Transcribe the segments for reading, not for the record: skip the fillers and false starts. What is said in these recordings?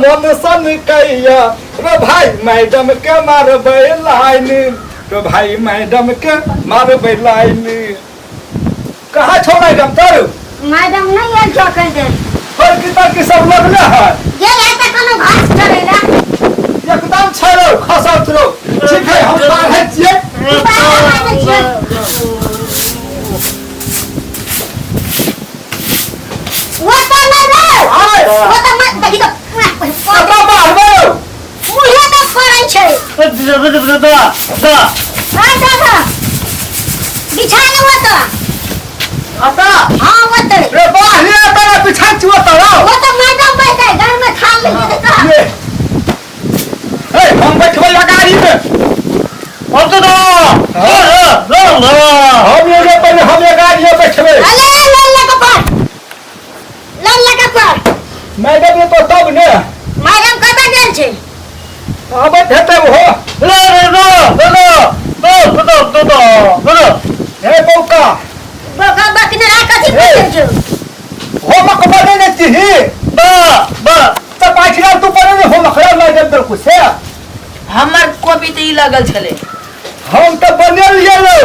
मन सन कैया रे भाई मैडम के मारबै लाइन रे भाई मैडम के मारबै लाइन। कहाँ छौ मैडम तर? मैडम नहीं आयल छौ अखन धरि। पर किताब की सब लगले है। गेल हेतै कोनो घास चरै लए। एकदम छै रौ खसल छौ। ठीक है हम बाढ़ै छियै। तू बाहर आबै छियै। वो तऽ नहि रौ। आय वो तऽ मत देखी तऽ कतऽ बाढ़बै रौ? मुँहे तऽ पड़ै छै। आय दादा बिछा ले ओतऽ। अतः हाँ ओतऽ। रे बाढ़ ले तोरा बिछा छियौ तोरा। वो तऽ मैडम बैठतै घर में थाल लेके देता। ये हे हम बैठबै गाड़ी में। अब तो हम ये पहले हम ये गाड़ी में बैठबै। अरे लल लगा पर लल लगा पर। मैडम ये तो तब ने मैडम कतऽ गेल छै? आबैत हेतै ओहो। हे बौका बौका बकने रहा कथी बजै छौ? होमवर्क बनेने छिही? तऽ पाछिला तू बनेने होमवर्क रे मैडम देलकू से? हमर कॉपी तऽ ई लगल छलै। हम तऽ बनेलियै रौ।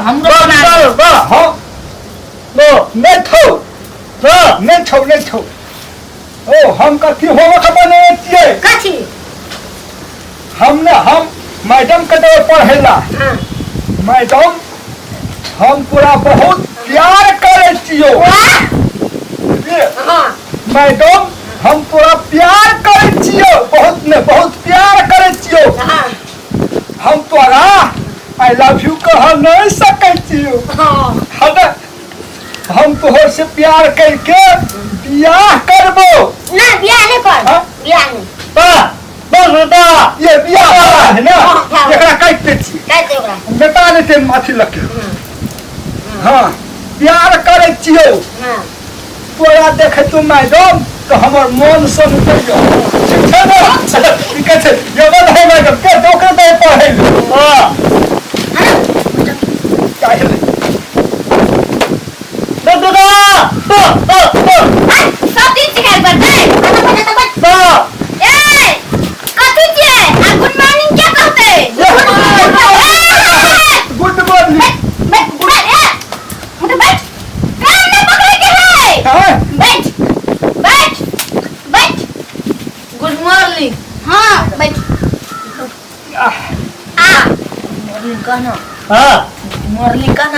हमरो बना दे। हम नहि छौ नहि छौ नहि छौ। ओ हम कथी होमवर्क बनेने छियै? कथी? हम ने हम मैडम के देबै पढ़ै ला। हाँ। मैडम हम तोरा बहुत प्यार करै छियौ। वाह। हाँ। मैडम हम तोरा प्यार करै छियौ बहुत ने बहुत प्यार करै छियौ। हाँ। हम तोरा I love you कह नहीं सकै छियौ। हाँ। हट हम तोहर से प्यार करके बियाह करबो। ना बियाह नहीं कर। हाँ? बियाह नहीं। ये बियाह है ना हाँ। एकरा काटि दै छी। काटि दे ओकरा। बेटा नहि छै अथी लके। हाँ प्यार करै छियौ। हाँ। तोरा देखै तू मैडम तऽ हमर मन सन उतरि ठीक छै ने? की कहै छै ये बन है मैडम के ओकरे दे पढ़ै लए। काहे ले? सब दिन सिखायल पड़तै। अतऽ बैठ, अतऽ बैठ। ए कथी छियै आ गुड मॉर्निंग के कहतै? Good morning. बैठ बैठ ए उठ बैठ। कान नहि पकड़ै के है। हाँ बैठ बैठ बैठ। Good morning. हाँ बैठ। आ मॉर्निंग कहना। मॉर्निंग कहना।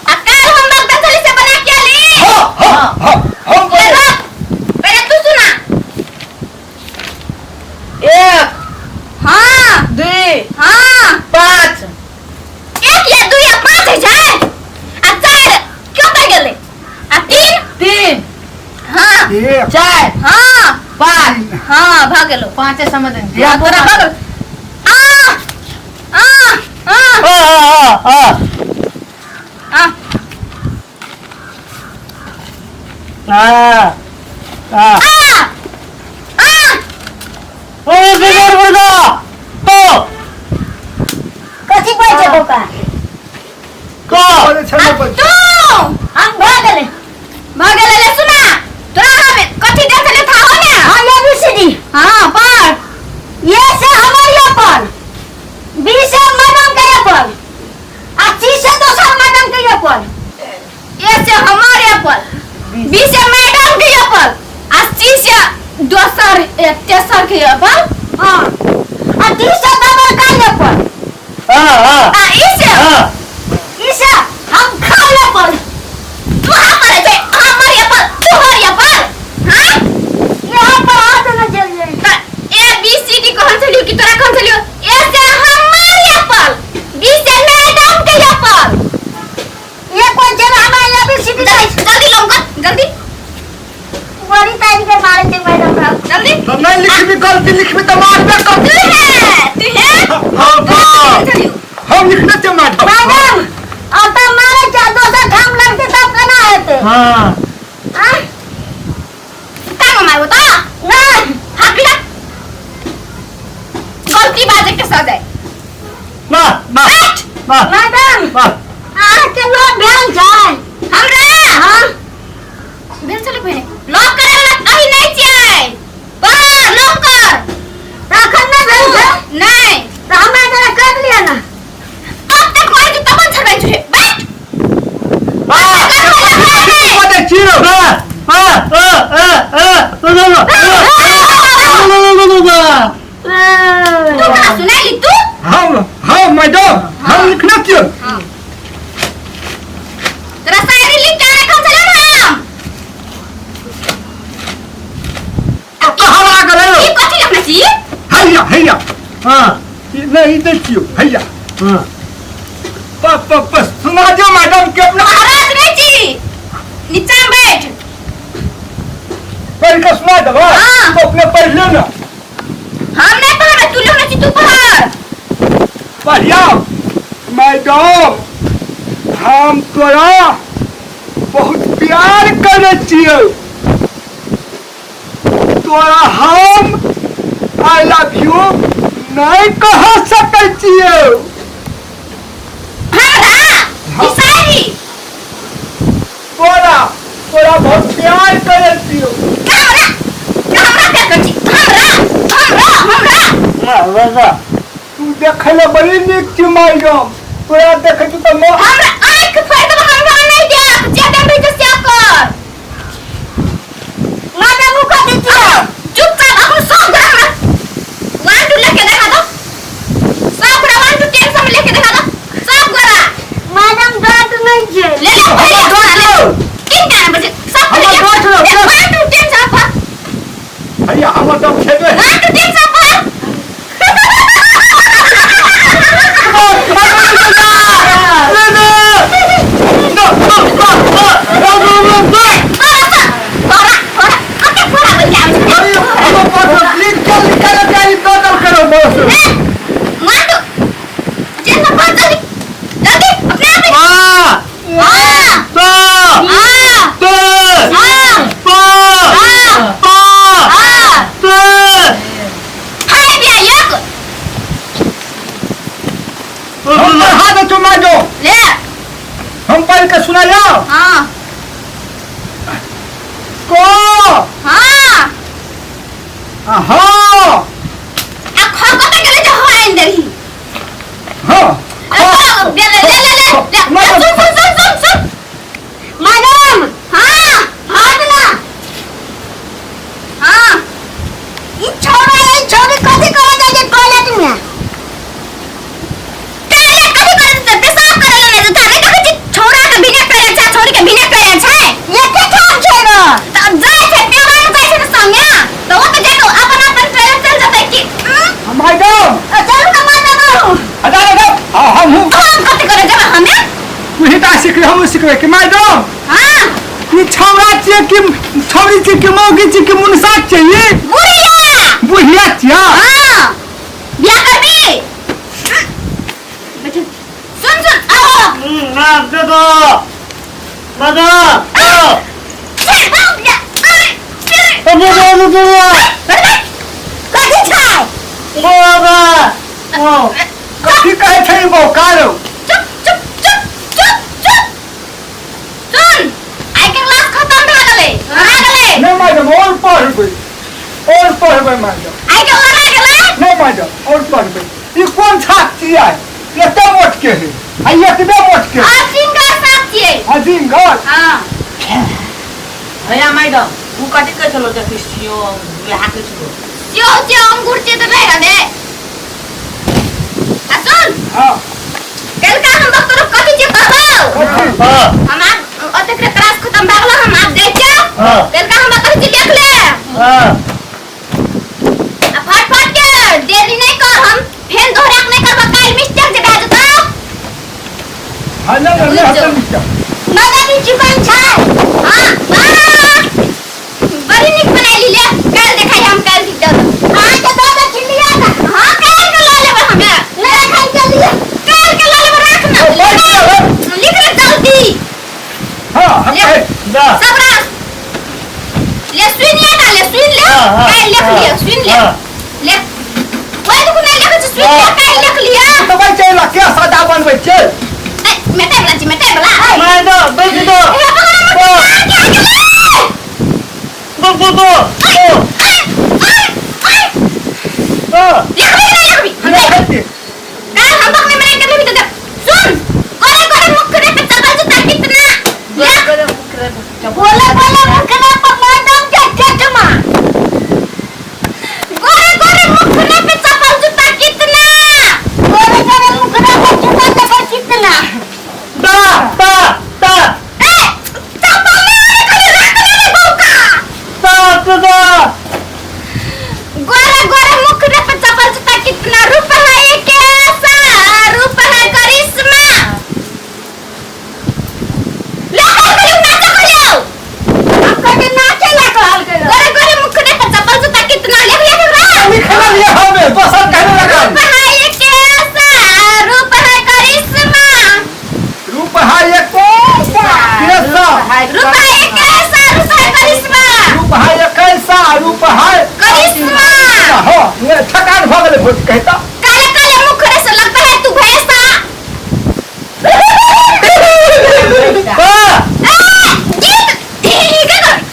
आ काल हम बगदा से बना के आली। हाँ हाँ हाँ हम ले बने। रोक पहले तू सुना। 1 हाँ 2 हाँ 5 1 या 2 या 5 होइ छै आ 4 कतऽ गेलै? आ 3 3 हाँ एक 4 हाँ 5 हाँ भऽ गेलौ। 5 समझ हाँ, तोरा भऽ गेल। आ आ आ आ आ आ कथी कहै छै बौका? बोलै छै ने बच्चा। तू हम भऽ गेलै। भऽ गेलै ले सुना। तोरा हम कथी दे छलियै था हो ने? हाँ ए बी सी डी। हाँ पढ़। ए से हमर एप्पल, बी से मैडम के एप्पल आ सी से दोसर मैडम के एप्पल। ए से हमर एप्पल, बी से मैडम के एप्पल आ सी से दोसर तेसर के एप्पल। हाँ आ डी से डबल का एप्पल। आ ई से ई से हम खाओ एप्पल। तू हमर छै हमर एप्पल तोहर एप्पल। हाँ यहाँ पर आ देना जल्दी। त ए बी सी डी कहन छलियो कि तोरा कहन छलियो? ए से हमर एप्पल, बी से मैडम के एप्पल। ये कोन छै हमरा ए बी सी डी जल्दी जल्दी लौंग कर जल्दी। बड़ी तारी के मारे छै मैडम साहब। जल्दी। तो नहीं लिखबी गलती लिखबी तो मारबे तू करबी। है तू है। हाँ चलियो। हम लिखने छियै मैडम। मैडम अब तऽ मारे छै दोसर ठाम लगतै तब केना हेतै? आँय? कांग मारबो त नहि। हाथ मिला। गलती बाजे के सजाय। बैठ। मैडम अहाँके लोभ भेल छै? हमरा हाँ भेल छलै पहिने लॉक करे। मैडम, हम लिखने छियै। हाँ, तोरा शायरी लिख के आने कम चले ना हम। तो हमरा गेलै। ई कथी लिखने छी? हैया हैया। हाँ। ई नहि, ई दै छियौ, हैया। हाँ। प प प सुना दियौ मैडम के अपना। महाराज नहीं छी, नीचा में बैठ। पढ़ के सुना देबै। हाँ। तो अपने पढ़ ले ना। हम नहीं पढ़बै, तू लिखने छी, तू पढ़। पढ़िया मैडम, हम तोरा बहुत प्यार करै छियै, तोरा हम I love you नहि कह सकै छियै। हमरा ई शायरी? तोरा तोरा बहुत प्यार करै छियौ। हमरा हमरा प्यार करै छी? हमरा हमरा हमरा? हाँ बस। तू देखै लए बड़ी नीक छी मैडम, तोरा देखै छी तऽ हमरा आँखि फोड़ि देबो, हमरा नहि देख, जे देबही से से कर। मैडम, उ कथी छियै? चुपचाप अपन सब गोरा हमरा 1 2 लिख के देखा दो। सब गोरा 1 2 10 सब लिख के देखा दो सब गोरा। मैडम, डांट नहीं छै। ले ले, पहिले डांट लो। तीन टाइम बजे सब। हमर डांट लो। 1 2 10 सब पर। हैया, हमर तऽ खेबै। 1 2 10 सब पर। तोरा तोरा कते फोड़ा बन जावे छै। हमर पास लिख के लिख के जाई बदल करो बस। ए, 1 2 10 सब पर, जल्दी जल्दी अपने आप ही। हाँ। हाँ। दो। हाँ। तीन। हाँ। पाँच। हाँ। पाँच। हाँ। छः। हाय बिया एक। हम पढ़ा दे छौ मैडम। ले। हम पढ़ के सुनाया। हाँ। क। हाँ। आ ह। आ ख कते गेलै जे ह आनि देलही? हाँ। आ ख, ले ले ले ले ले ले, सुन सुन सुन सुन सुन। मैडम। हाँ। हाथ ना। हाँ। ई छोरा, ई छोरी कथी करे जाइ छै टॉयलेट में? टॉयलेट कथी करे जेतै? पेशाब करे लए जेतै। नहि देखै छी छौड़ा के बिना टॉयलेट छै, छौड़ी के बिना टॉयलेट छै? एके ठाम छै ग। तऽ जाइ छै पेवान, जाइ छै ने संगे, तऽ ओतऽ जा कऽ अपन अपन टॉयलेट चलि जेतै कि मैडम। चलू ना मैडम, आउ। अच्छा अच्छा, हम हूँ। हम कथी करे जेबै हमे? तू ही ता सिखले, हमहूँ सिखबै कि मैडम। हाँ। ई छौड़ा छियै कि छौड़ी छियै कि मौगी छियै कि मुनसा छियै ई? बुढ़िया। बुढ़िया छियै। हाँ, बियाह करबी? बैठ, सुन सुन, आओ। ना दे दो दादा। कथी छै? कथी कहै छै बौकारो? चुप चुप चुप चुप चुप। सुन, आइ के क्लास खत्म भए गेलै, भए गेलै। नहि मैडम, और पढ़बै, और पढ़बै मैडम। आइ के ओरा गेलै। नहि मैडम, और पढ़बै। ई कोन छाप छियै? एते मोट के है आ एतबे मोट के? आ सिंगर साफ छियै। अजिंगर। हाँ। भैया, मैडम, उ कथी कहै छलो देखै छियो बियाह के छलो? सेव छियै, अंगूर छियै तऽ नहि रहबै। आ सुन। हाँ। कलका हम तोरा कथी छियै कहबौ? कथी? हाँ। हम आब ओतेक क्लास खत्म भए गेलो, हम आब जाइ छियौ। हाँ। कलका हम कथी छियै देख ले। हाँ। आ फट फट के, देरी नहीं कर, हम फेन दोहरा के नहीं करबो, काल्हि मिस्टेक जे भए जेतौ। हाँ, नहि नहि नहि हतम मिस्टर। मैडम, ई चिकन छै। हाँ, वाह, बड़ी नीक बनैली। ले, काल्हि देखाइ हम, काल्हि दऽ देब। अहाँके दऽ दै छी, लिअ ने। हाँ, काल्हि के लऽ लेबै हमे। नहि, एखन के लिअ। काल्हि के लऽ लेबै, राख ने। लिख ले जल्दी। हाँ, हम ले। कहे जा। सब राख ले, सुन ले ना, ले सुन ले। हाँ, हाँ, काल्हि लिख हाँ, लिअ, सुन ले। हाँ। ले, ओहि देखू, नहि लिखै छै, सुन ले, काल्हि लिख लिअ। दबाइ छै ला के सादा बनबै छै। ए, मेटाइ बला छी, मेटाइ बला। मैडम, बैठ दो। ए, पकड़, आ गेलै। दो दो दो। आइ, आइ, आइ। दो। लिखबी नहि लिखबी? हम लिखै छी। काल हम बकने में नहीं करबी तो सुन, गोरे गोरे मुखरे पे चपल जूता कितना लिख। बोले बोले मुखरे पर मैडम के चश्मा। गोरे गोरे मुखरे पे चपल जूता कितना। बोले बोले मुखरे दोसर कहने लगा। रूप है ये कैसा, रूप है करिश्मा। रूप है ये कैसा, रूप है ये कैसा, रूप है करिश्मा। रूप है ये कैसा, रूप है करिश्मा। हो थकान भ गेलै भौजी कहता। काले काले मुखड़े से लगता है तू भैंसा।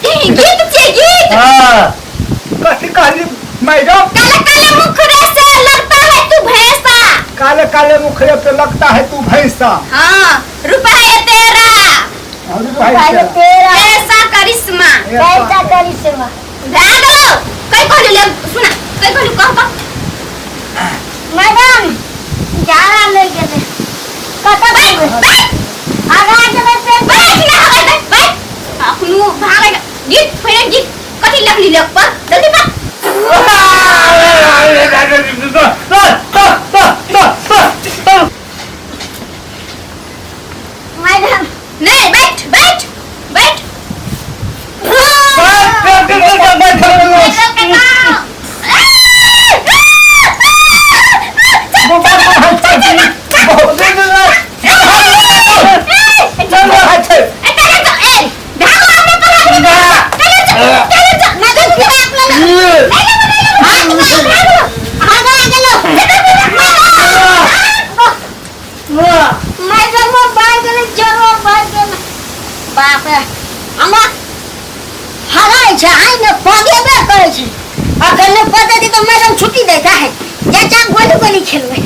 गीत गीत छे गीत। हां कथी कहली मैडम? काले काले मुखड़े से लगता है तू भैंसा। काले काले मुखड़े पे लगता है तू भैंसा। हाँ, रूप है तेरा, रूप है तेरा कैसा करिश्मा, कैसा करिश्मा। भागो कई कहली ले सुना, कई कहली कह कह। मैडम जाड़ा ले गेलै कत बैठ बैठ आगा जेबै से बैठ ना, बैठ बैठ अखनु भागे गीत फेर गीत कथी लगली लेख पर जल्दी पर। मैडम नहीं बैठ बैठ बैठ। बाप रे हमरा हराइ छै आइ ने पदेबे करै छै। अखन नहि पदेतै तऽ मैडम छुट्टी दैत है। जा जा गोली गोली खेलबै।